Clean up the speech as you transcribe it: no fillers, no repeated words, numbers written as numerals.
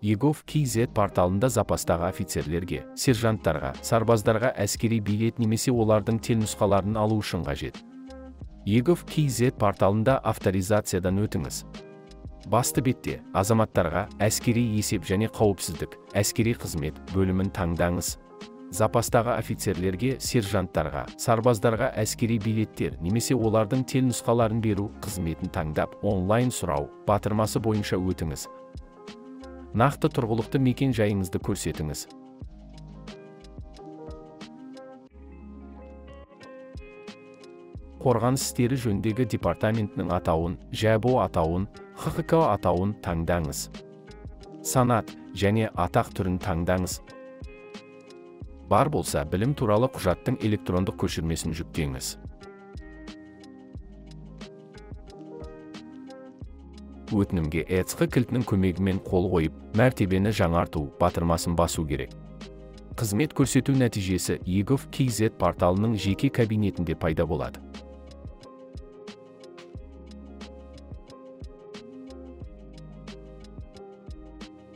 egov kz порталында запастағы офицерлерге, сержанттарға, сарбаздарға әскери билет немесе олардың телнұсқаларын алу үшін қажет. egov kz порталында авторизациядан өтіңіз. Басты бетте азаматтарға әскери есеп және қауіпсіздік, әскери қызмет бөлімін таңдаңыз. Запастағы офицерлерге, сержанттарға, сарбаздарға әскери билеттер немесе олардың телнұсқаларын беру қызметін таңдап, онлайн сұрау батырмасы бойынша өтіңіз. Нақты тұрғылықты мекен жайыңызды көрсетіңіз. Қорғаныс істері жөніндегі департаментінің атауын, ЖӘБО атауын, ХХК атауын таңдаңыз. Санат және атақ түрін таңдаңыз. Бар болса, білім туралы құжаттың электрондық көшірмесін жүктеңіз. Өтінімге ЭЦҚ кілтінің көмегімен қол қойып, мәртебені жаңарту батырмасын басу керек. Қызмет көрсету нәтижесі egov kz порталының жеке кабинетінде пайда болады.